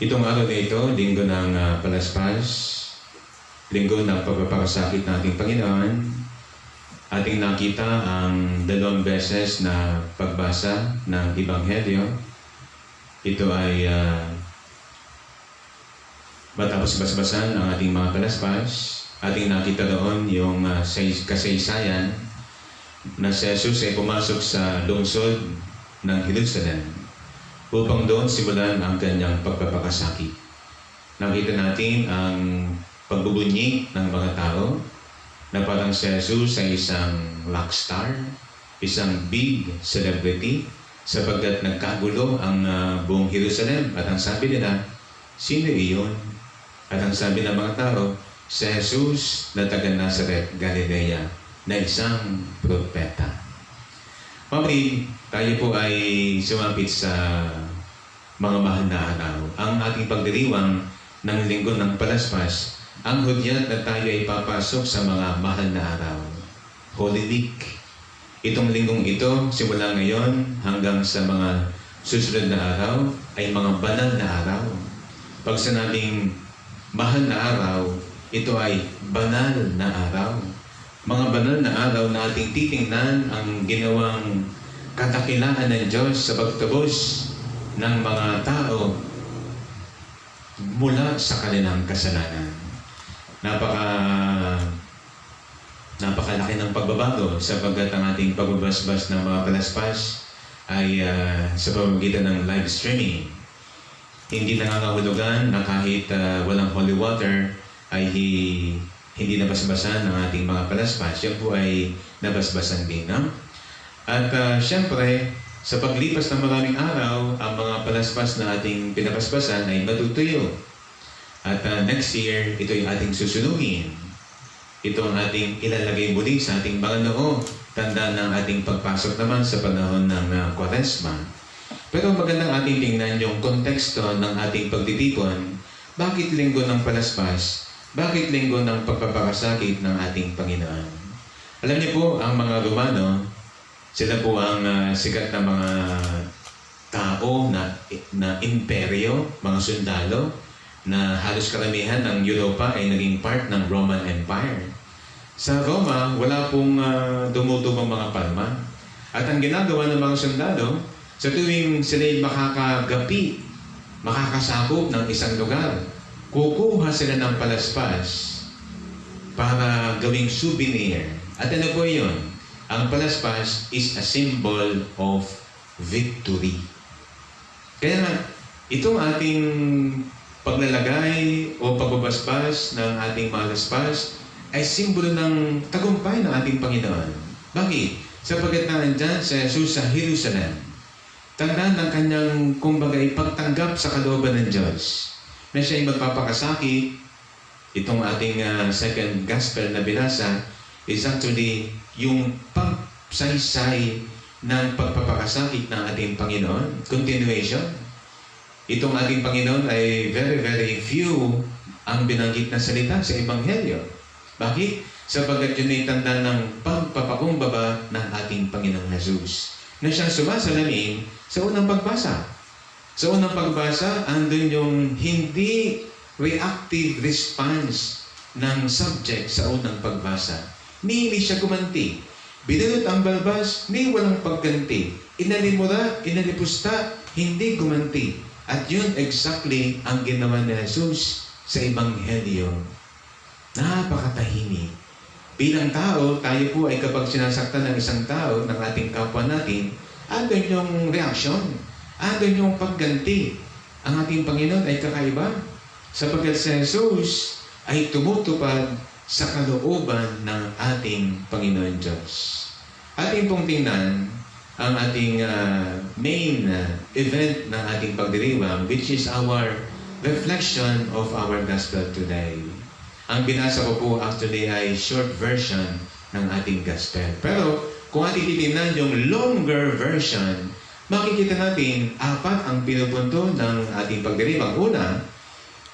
Itong araw na ito, linggo ng Palaspas, linggo ng pagpapakasakit ng ating Panginoon, ating nakita ang 2 beses na pagbasa ng Ebanghelyo. Ito ay matapos basbasan ang ating mga Palaspas, ating nakita doon yung kasaysayan na si Jesus ay pumasok sa lungsod ng Jerusalem upang doon simulan ang kanyang pagpapakasakit. Nakita natin ang pagbubunyik ng mga tao na parang si Jesus ay isang rockstar, isang big celebrity, sapagkat nagkagulo ang buong Jerusalem. At ang sabi nila, sino iyon? At ang sabi ng mga tao, si Jesus na taga Nazareth, Galilea, na isang propeta. Pamilya, tayo po ay sumapit sa mga mahal na araw. Ang ating pagdiriwang ng linggo ng Palaspas, ang hudyat na tayo ay papasok sa mga mahal na araw. Holy Week. Itong linggong ito, simula ngayon hanggang sa mga susunod na araw, ay mga banal na araw. Pag sinabing mahal na araw, ito ay banal na araw. Mga banal na araw na ating titingnan ang ginawang katakilaan ng Diyos sa pagtubos ng mga tao mula sa kanilang kasalanan. Napakalaki ng pagbabago sapagkat ang ating pagbabasbas ng mga Palaspas ay sa pamamagitan ng live streaming. Hindi nangangahulugan na kahit walang holy water ay hindi nabasbasan ng ating mga Palaspas. Yan po ay nabasbasan din. No? At siyempre, sa paglipas ng maraming araw, ang mga Palaspas na ating pinabasbasan ay matutuyo. At next year, ito yung ating susunugin. Ito ang ating ilalagay muli sa ating mga noo. Tanda ng ating pagpasok naman sa panahon ng Kwaresma. Pero magandang ating tingnan yung konteksto ng ating pagtitipon. Bakit linggo ng Palaspas? Bakit linggo ng pagpapakasakit ng ating Panginoon? Alam niyo po, ang mga Romano, sila po ang sikat na mga tao na imperyo, mga sundalo, na halos karamihan ng Europa ay naging part ng Roman Empire. Sa Roma, wala pong dumudumang mga palma. At ang ginagawa ng mga sundalo, sa tuwing sila'y makakagapi, makakasakop ng isang lugar, kukuha sila ng Palaspas para gawing souvenir. At ano po yun? Ang Palaspas is a symbol of victory. Kaya itong ating paglalagay o pagbabasbas ng ating Palaspas ay simbolo ng tagumpay ng ating Panginoon. Bakit? Sapagkat nandyan si Jesus sa Jerusalem. Tandaan ng kanyang, kumbaga, ipagtanggap sa kalooban ng Diyos na siya ay magpapakasakit. Itong ating second gospel na binasa is actually yung pagsaysay ng pagpapakasakit ng ating Panginoon. Continuation. Itong ating Panginoon ay very, very few ang binanggit na salita sa Ebanghelyo. Bakit? Sapagkat yun ay tanda ng pagpapakumbaba ng ating Panginoong Jesus na siyang sumasalamin sa unang pagbasa. Sa unang pagbasa, andun yung hindi reactive response ng subject sa unang pagbasa. Hindi siya gumanti. Binulot ang balbas, ni walang pagganti. Inalimura, inalipusta, hindi gumanti. At yun exactly ang ginawa ni Jesus sa Ebanghelyo. Napakatahimik. Bilang tao, tayo po ay kapag sinasaktan ng isang tao, ng ating kapwa natin, andun yung reaksyon, andun yung pagganti. Ang ating Panginoon ay kakaiba. Sapagkat si Jesus ay tumutupad sa kalooban ng ating Panginoon Diyos. Ating pong tingnan ang ating main event ng ating pagdiriwang, which is our reflection of our gospel today. Ang binasa ko po actually ay short version ng ating gospel. Pero kung ating titignan yung longer version, makikita natin 4 ang pinupunto ng ating pagdiriwang. Una,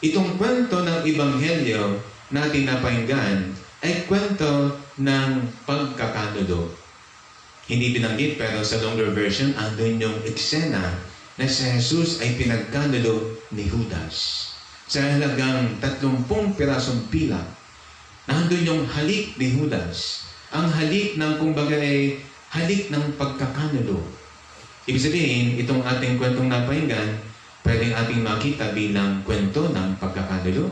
itong kwento ng Ebanghelyo na ating napakinggan ay kwento ng pagkakanulo. Hindi binanggit pero sa longer version, andun yung eksena na si Jesus ay pinagkanulo ni Judas. Sa halagang 30 pirasong pila, nandun yung halik ni Judas. Ang halik ng kumbaga ay halik ng pagkakanulo. Ibig sabihin, itong ating kwentong napahinggan, pwedeng ating makita bilang kwento ng pagkakanulo.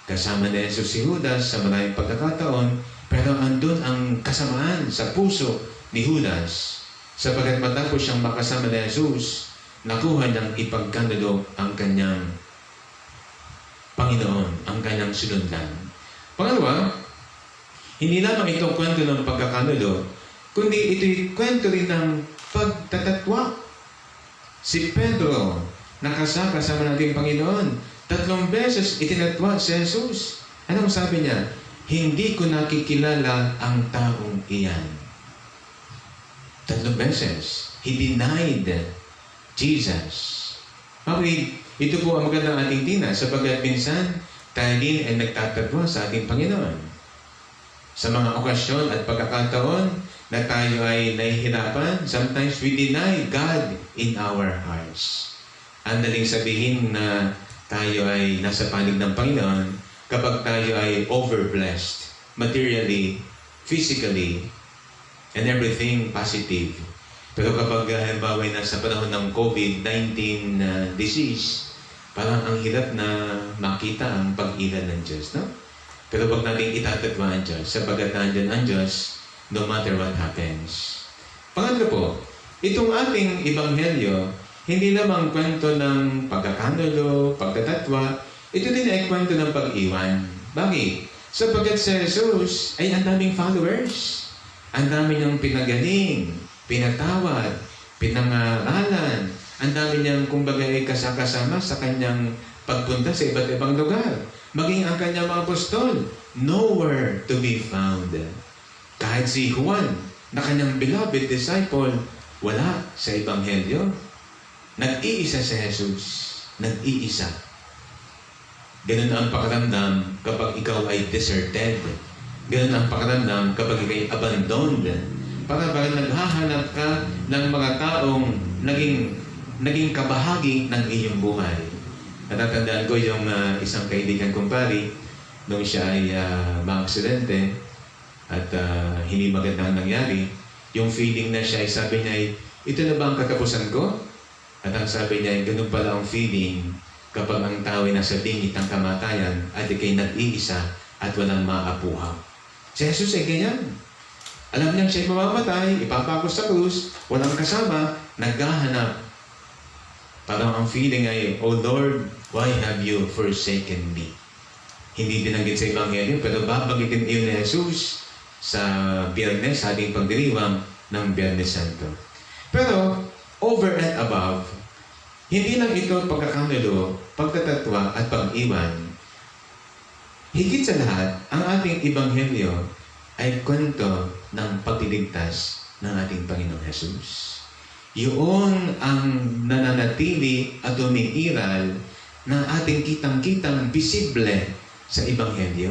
Kasama ni Jesus si Judas sa maraming pagkakataon, pero andun ang kasamaan sa puso ni Judas. Sapagkat matapos siyang makasama ni Jesus, nakuha niyang ipagkanulo ang kanyang Panginoon, ang kanyang sinundan. Pangalawa, hindi lamang itong kwento ng pagkakanulo, kundi ito'y kwento rin ng pagtatatwa. Si Pedro, nakasaka sa nating Panginoon, 3 beses itinatwa si Jesus. Anong sabi niya? Hindi ko nakikilala ang taong iyan. 3 beses. He denied Jesus. Okay, ito po ang magandang ating tina sapagkat minsan tayo din ay nagtatatwa sa ating Panginoon. Sa mga okasyon at pagkakataon na tayo ay nahihirapan, sometimes we deny God in our hearts. Ang daling sabihin na tayo ay nasa panig ng Panginoon kapag tayo ay overblessed, materially, physically, and everything positive. Pero kapag halimbawa ay nasa panahon ng COVID-19 disease, parang ang hirap na makita ang pag-iral ng Diyos, no? Pero wag natin itatatwa ang Diyos, sapagkat nandyan ang Diyos no matter what happens. Pangatlo po, itong ating ebanghelyo, hindi lamang kwento ng pagkakanulo, pagtatatwa, ito din ay kwento ng pag-iwan. Bakit? Sapagkat si Jesus ay ang daming followers. Ang dami niyang pinagaling, pinatawad, pinangaralan. Ang dami niyang kumbaga ay kasakasama sa kanyang pagpunta sa iba't ibang lugar. Maging ang kanyang mga apostol, nowhere to be found. Kahit si Juan, na kanyang beloved disciple, wala sa ebanghelyo. Nag-iisa si Jesus. Nag-iisa. Ganun ang pakiramdam kapag ikaw ay deserted. Ganun ang pakiramdam kapag ikaw ay abandoned. Para naghahanap ka ng mga taong naging kabahagi ng iyong buhay. Natatandaan ko yung isang kaibigan kong pari, nung siya ay maaksidente at hindi magandang nangyari, yung feeling na siya ay sabi niya ay, ito na ba ang katapusan ko? At ang sabi niya, ganun pala ang feeling kapag ang tao ay nasa bingit ng kamatayan at ikay nag-iisa at walang maapuha. Si Jesus ay ganyan. Alam niyang siya'y mamamatay, ipapako sa krus, walang kasama, naghahanap. Parang ang feeling ay, Oh Lord, why have you forsaken me? Hindi binanggit sa Ebanghelyo, pero babanggitin iyon ni Jesus sa Biyernes, sa ating pagdiriwang ng Biyernes Santo. Pero, over and above, hindi lang ito pagkakanulo, pagtatatwa at pag-iwan. Higit sa lahat, ang ating Ebanghelyo ay kwento ng pagliligtas ng ating Panginoong Jesus. Yun ang nananatili at umiiral na ating kitang-kitang visible sa Ebanghelyo.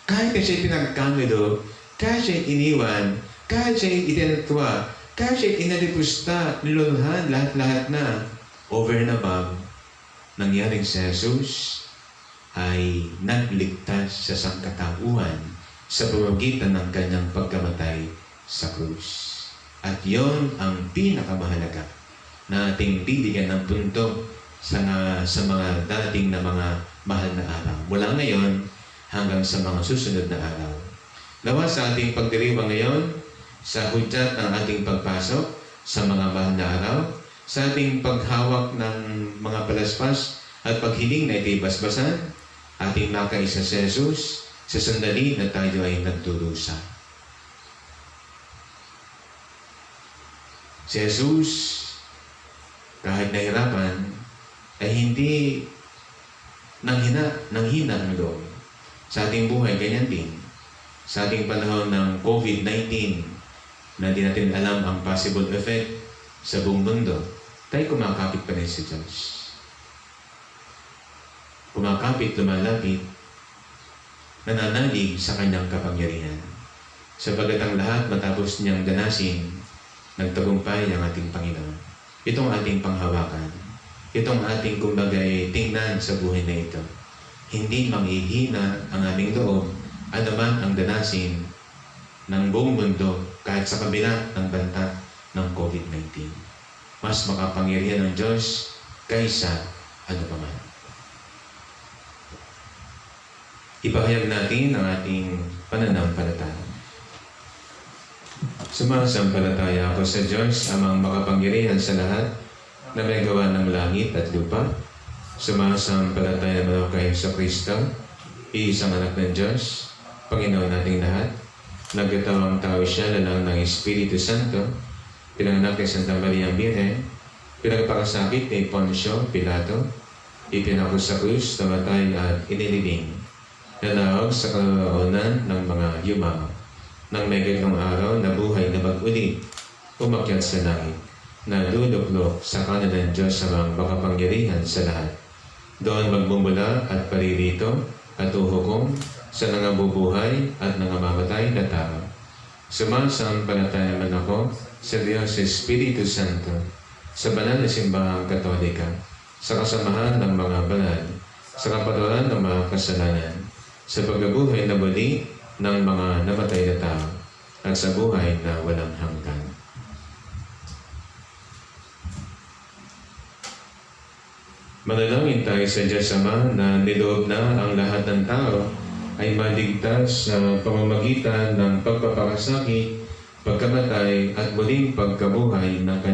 Kahit na siya'y pinagkanulo, kahit siya'y iniwan, kahit siya'y itinatwa, kahit siya'y inalipusta, nilulhan, lahat-lahat na, over and above, nangyaring si Jesus ay nagligtas sa sangkatauhan sa pamamagitan ng kanyang pagkamatay sa krus. At yon ang pinakamahalaga na ating bibigyan ng punto sa mga darating na mga mahal na araw. Mula ngayon hanggang sa mga susunod na araw. Nawa sa ating pagdiriwang ngayon, sa hudyat ng ating pagpasok sa mga mahal na araw, sa ating paghawak ng mga palaspas at paghiling na ito'y basbasan, ating nakaisa si Jesus sa sandali na tayo ay nagdurusa. Si Jesus, kahit nahirapan, ay hindi nanghina ang loob. Sa ating buhay, ganyan din. Sa ating panahon ng COVID-19, na di natin alam ang possible effect sa buong mundo, tayo kumakapit pa rin si Diyos. Kumakapit, lumalapit, nananalig sa kanyang kapangyarihan. Sapagat ang lahat matapos niyang ganasin, nagtagumpay ang ating Panginoon. itong ating panghawakan, itong ating kumbagay tingnan sa buhay na ito. Hindi manghihina ang aming loob, anuman ang danasin ng buong mundo kahit sa kabila ng banta ng COVID-19. Mas makapangyarihan ng Diyos kaysa ano pa man. Ipahayag natin ang ating pananampalataya. Sumasampalataya ako sa Diyos, amang makapangyarihan sa lahat, na may gawa ng langit at lupa. Sumasampalataya naman ako kay Kristo, iisang anak ng Diyos, Panginoon nating lahat. Nagkatawang tao siya, lalang ng Espiritu Santo, pinanganak kay Santa Maria Birhen, pinagpakasakit kay Poncio Pilato, ipinako sa krus, namatay at inilibing. Nanawag sa kaloonan ng mga yumao. Nang may gatlong araw, nabuhay na mag-uli, umakyat sa langit, naduduklok sa kanan ng Diyos amang makapangyarihan sa lahat. Doon magmumula at paririto at uhukom sa nangabubuhay at nangamamamatay na tao. Sumasampalataya naman ako sa Diyos Espiritu Santo, sa banal na simbahang Katolika, sa kasamahan ng mga banal, sa kapatawaran ng mga kasalanan, sa pagkabuhay na muli ng mga namatay na tao, at sa buhay na walang hanggan. Manalangin tayo sa Diyos Ama na niloob na ang lahat ng tao ay maligtas sa pamamagitan ng pagpapakasakit, pagkamatay at muling pagkabuhay ng kanyang